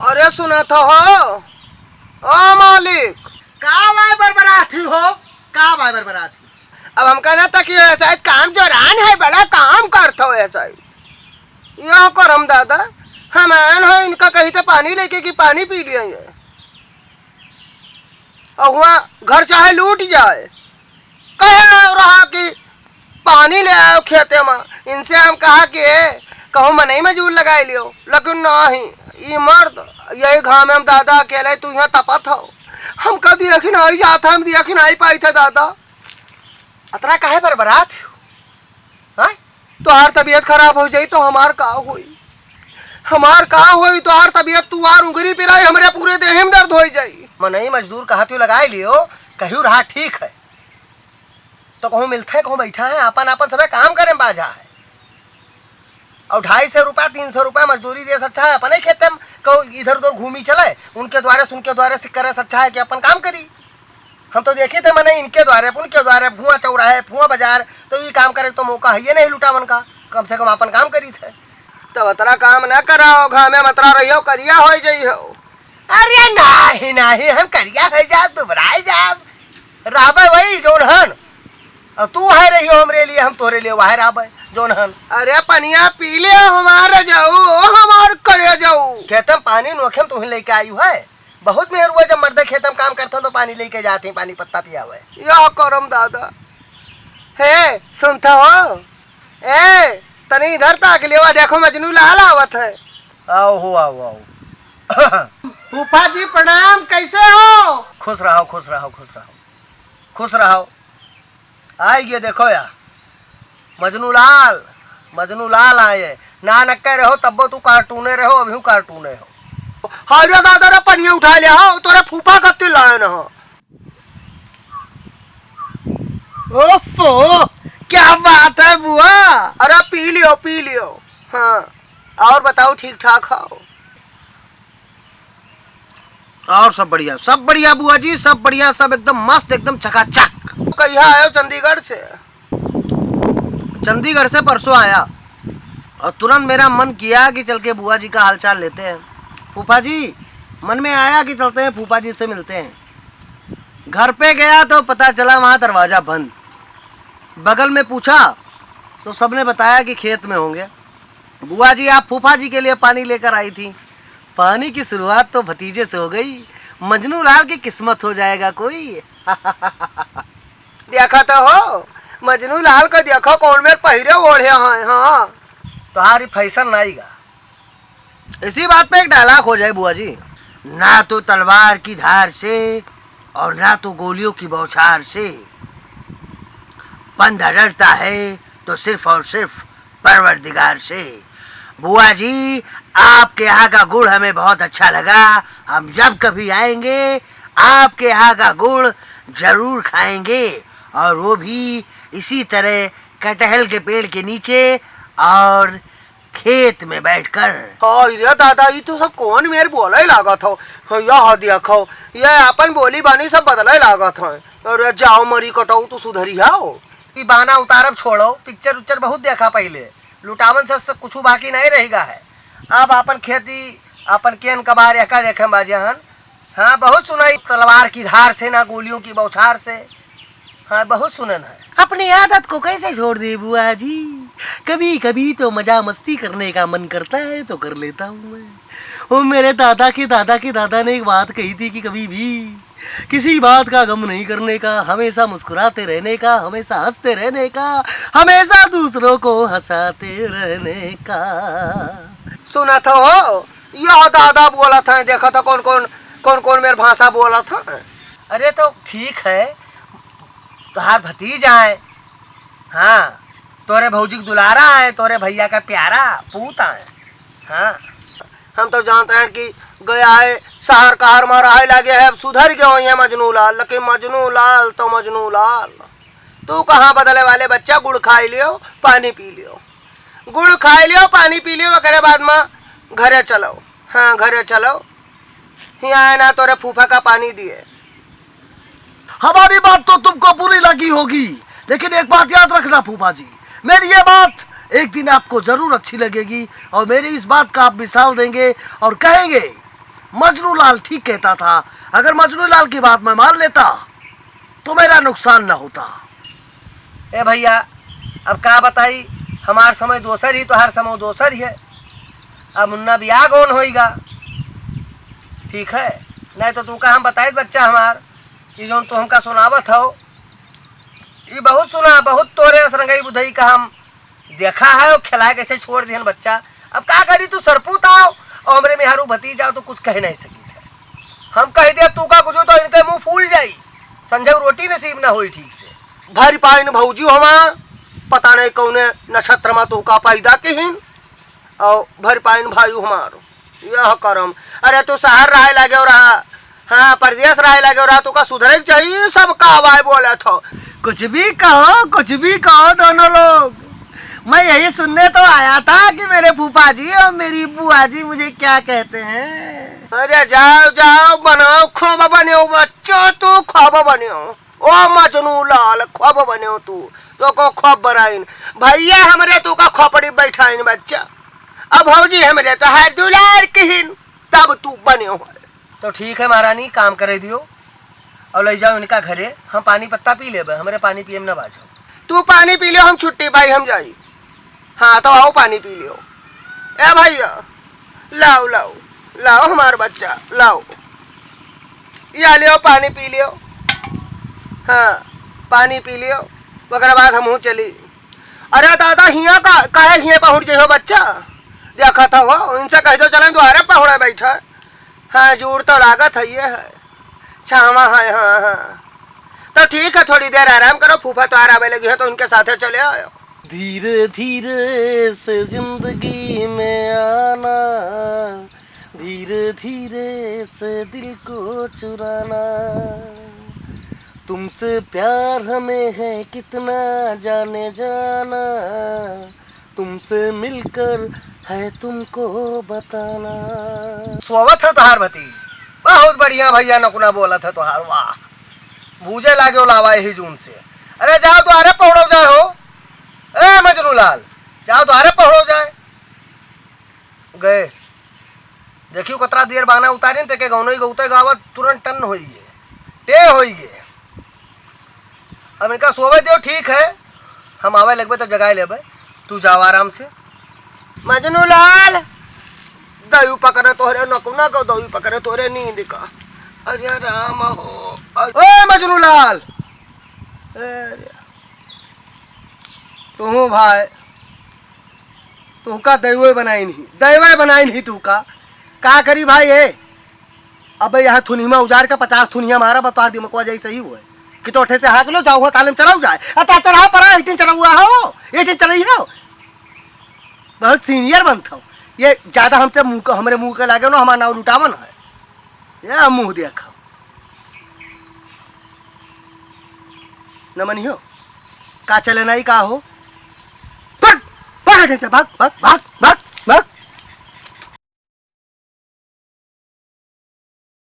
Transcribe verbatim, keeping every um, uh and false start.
अरे सुनत हो, ओ मालिक। का बाय बरबरात ही हो? का बाय बरबरात ही? अब हमका ना तक ये शायद काम जोरान है, बड़ा काम करत हो ये शायद। यो करम दादा, हम आयन है इनका कही तो पानी लेके कि पानी पी लिए ये। और हुआ घर चाहे लूट जाए, कहे रहा कि पानी ले आयो खेते में। इनसे हम कहा कि ए, कहूँ मनई मजूर लगाई लियो, लेकिन नहीं, ई मर्द यही घाम में हम दादा अकेले तू यहाँ तपत हो। हम कभी देखी नहीं जात है, हम देखी नहीं पाई थे दादा। अतरा काहे बरबरात हो? हाँ? तोहार तबीयत खराब हो जाई तो हमार का होई? हमार का होई? तोहार तबीयत तू आर उंगरी पिराई, हमरे पूरे देह में दर्द हो जाई। मनई मजदूर कहा तू लगाई लियो, कहीं रहा ठीक है। तो कहूँ मिलत है, कहूँ बैठा है, आपन आपन सबे काम करे में बाझा है। और ढाई सौ रुपया, तीन सौ रुपया मजदूरी दे से अच्छा है अपने खेते में कहूँ इधर उधर घूमी चले, उनके द्वारे से, उनके द्वारे से करे से अच्छा है कि अपन काम करी। हम तो देखे थे मने इनके द्वारे, उनके द्वारे, फुआ चौराहे, फुआ बाजार, तो ये काम करे तो मौका है ये नहीं लुटावन का, कम से कम अपन काम करी थे। तब अतरा काम न कराओ, घामे मतरा रहियो, करिया हो जाई हो। अरे नाही, नाही, हम करिया हो जाब, दुबराई जाब। रहबे वही जौन हन। और तू है रहियो हमरे लिए, हम तोरे लिए वह रहबे जौन हन। अरे पनिया पी ले हमार जाऊ, हमार करे जाऊ। खेतम पानी नोखेम तुही लेके आयु है। बहुत मेहर हुआ जब मर्दे खेतम काम करते तो पानी लेके जाते हैं, पानी पत्ता पिया हुआ है। यह करम दादा। हे, सुनता हो? ए, तनी इधर ताक लेवा, देखो मजनू लाल आवत है। आओ हो, आओ, आओ। फूफा जी प्रणाम, कैसे हो? खुश रहो, खुश रहो, खुश रहो, खुश रहो। आई गे देखो या, मजनू लाल, मजनू लाल आए। ना नक्के रहो तब्बो तू कार्टूने रहो, अभी कार्टूने हो। हाय रे दादा रे, पनिया उठा लिया हो, तोरे फूफा कत्ती लाए न हो। ओफो, क्या बात है बुआ? अरे पी लियो, पी लियो। हाँ, और बताओ, ठीक ठाक हो? और सब बढ़िया, सब बढ़िया बुआ जी, सब बढ़िया, सब एकदम मस्त, एकदम चकाचक। कहिया आयो चंडीगढ़ से? चंडीगढ़ से परसों आया और तुरंत मेरा मन किया कि चल के बुआ जी का हालचाल लेते हैं। फूफा जी, मन में आया कि चलते हैं, फूफा जी से मिलते हैं। घर पे गया तो पता चला वहाँ दरवाज़ा बंद। बगल में पूछा तो सबने बताया कि खेत में होंगे। बुआ जी, आप फूफा जी के लिए पानी लेकर आई थी। पानी की शुरुआत तो भतीजे से हो गई। मजनू लाल की किस्मत हो जाएगा कोई। देखा तो हो, मजनू लाल को देखो कौन मेर पहिरे ओढ़े हैं, हाँ। तुम्हारी फैशन नहीं गा। इसी बात पे एक डायलॉग हो जाए बुआ जी। ना तो तलवार की धार से और ना तो गोलियों की बौछार से, बंदा डरता है तो सिर्फ और सिर्फ परवरदिगार से। बुआ जी, आपके यहाँ का गुड़ हमें बहुत अच्छा लगा, हम जब कभी आएंगे आपके यहाँ का गुड़ जरूर खाएंगे, और वो भी इसी तरह कटहल के पेड़ के नीचे और खेत में बैठकर। हाय रे दादा, ई तो सब कौन मेर बोले लागत हो? हाँ, यह देखो, ये अपन बोली बानी सब बदले लागत है। अरे जाओ मरी कटाऊ, तू सुधरी हो। ई बहाना उतारब छोड़ो, पिक्चर उच्चर बहुत देखा पहले, लुटावन से, से कुछ बाकी नहीं रहेगा है। अब अपन खेती, अपन केन कबार एका देखे में बाजे हन। हाँ, बहुत सुनाई, तलवार की धार से ना गोलियों की बौछार से। हाँ, बहुत सुनन है। अपनी आदत को कैसे छोड़ दे बुआ जी? कभी कभी तो मजा मस्ती करने का मन करता है तो कर लेता हूँ मैं। वो मेरे दादा के दादा के दादा ने एक बात कही थी कि कभी भी किसी बात का गम नहीं करने का, हमेशा मुस्कुराते रहने का, हमेशा हंसते रहने का, हमेशा दूसरों को हंसाते रहने का। सुना था हो, यह दादा बोला था, देखा था कौन कौन, कौन कौन मेरे भाषा बोला था। अरे तो ठीक है, तोहार भतीजा है, हाँ, तोरे भौजी के दुलारा है, तोरे भैया का प्यारा पूत है, हाँ। हम तो जानते हैं कि गया है, शहर कहर में रहे लगे है, अब सुधर गयो है मजनू लाल, लेकिन मजनू लाल तो मजनू लाल। तू कहाँ बदले वाले बच्चा, गुड़ खाई लियो, पानी पी लियो, गुड़ खाई लियो, पानी पी लियो, ओकरे बाद में घरे चलो। हाँ, घरे चलो, हियाँ आए ना तोरे फूफा का पानी दिए। हमारी बात तो तुमको बुरी लगी होगी, लेकिन एक बात याद रखना फूफा जी, मेरी ये बात एक दिन आपको जरूर अच्छी लगेगी और मेरी इस बात का आप मिसाल देंगे और कहेंगे, मजनू लाल ठीक कहता था। अगर मजनू लाल की बात मैं मान लेता तो मेरा नुकसान न होता। ए भइया, अब का बताई, हमार समय दोसर ही, तोहार समय दोसर ही है। अब मुन्ना बियाह कौन होइगा? ठीक है, नहीं तो तू का हम बताइत बच्चा हमार, ई जौन तू हमका सुनावत हौ, ई बहुत सुना, बहुत तोरे असरंगई बुधई का हम देखा है, और खिलाए कैसे छोड़ दिहन बच्चा। अब का करी, तू सरपूत आओ और हमरे मेहरू भतीजा आओ तो कुछ कह नहीं सकी थे। हम कह दे तू का कुछ तो इनके मुंह फूल जाई, संझा रोटी नसीब ना होई ठीक से। भर पाइन भौजी हमार, पता नहीं कौने नक्षत्र में तू का पैदा किहिन, और भर पाइन भाई हमार। यह करम। अरे तू शहर रहे लगे रहा, हाँ, परदेस रहे लगे रहा, तू का सुधरे के चाहिए, सब का आवाज बोलत हो। कुछ भी कहो, कुछ भी कहो दोनों लोग, मैं यही सुनने तो आया था कि मेरे फूफा जी और मेरी बुआ जी मुझे क्या कहते हैं। अरे जाओ, जाओ, बनाओ, खूब बनियो बच्चो, तू खूब बनियो। ओ मजनू लाल, खूब बनियो तू, तो को खूब बनाइन। भइया हमरे तू का खोपड़ी बैठाइन बच्चा। अब भौजी हमरे तो हर दुलार किहिन, तब तू बने हो। तो ठीक है महारानी, काम करे दियो और ले जाओ इनका घरे, हम पानी पत्ता पी लेबे, हमरे पानी पिए में ना बाझो। तू पानी पी लियो, हम छुट्टी पाई, हम जाई। हाँ, तो आओ पानी पी लियो। ए भइया, लाओ, लाओ, लाओ हमार बच्चा, लाओ। या लियो, पानी पी लियो। हाँ, पानी पी लियो, ओकरा बाद हमहूँ चली। अरे दादा, हियाँ का, काहे हियाँ पहुँच गए हो बच्चा? देखत हो, इनसे कह दो चलें द्वारे पहुँचे बैठे। हाँ, जूड़ तो लागत है, ये है। छावा है, हाँ, हाँ। तो ठीक है, थोड़ी देर आराम करो, फूफा तो आवे लगी है, तो उनके साथे चले आयो। धीरे धीरे से जिंदगी में आना, धीरे धीरे से दिल को चुराना, तुमसे प्यार हमें है कितना जाने जाना, तुमसे मिलकर है तुमको बताना। सोवत है तोहार भतीज, बहुत बढ़िया भइया नकुना बोलत है तोहार, वाह, बूझे लागे लावा यही जून से। अरे जाओ द्वारे पहुड़ो जाए हो, ए मजनू लाल, जाओ द्वारे पहुड़ो जाए। गए। देखियो कतरा देर बाना उतारिन, तेके गौनई गौते गावत तुरंत टन होई गे, टे होई गे। अब इनका सोवे दियो, ठीक है, हम आवे लगबे तब जगाए लेबे, तू जाओ आराम से। मजनू लाल, दयू पकड़े तोहरे नकुना को, दयू पकड़े तोहरे नींद का। अरे राम हो, अरे, ओ मजनू लाल, अरे, तू भाई, तू का दैवे बनाई नहीं, दैवे बनाई नहीं तू का, का करी भाई ए? अबे यहाँ थुनिया उजाड़ के पचास थुनिया मारा, बता दिमाग जाई सही हुए कि तो उठे से हाक लो, जाओ हो ताले में चढ़ाओ जाए। अता चढ़ाओ परा, एटीन चढ़ाओ हुआ हो, एटीन चढ़ाई हो। बहुत सीनियर बनत हो। ये ज्यादा हमसे मुंह के, हमरे मुंह के लागे ना, हमारा नाव लुटावन है। ये मुंह देखो। न मनियो। का चले नाई का हो? भाग, भाग एठे से, भाग, भाग, भाग, भाग।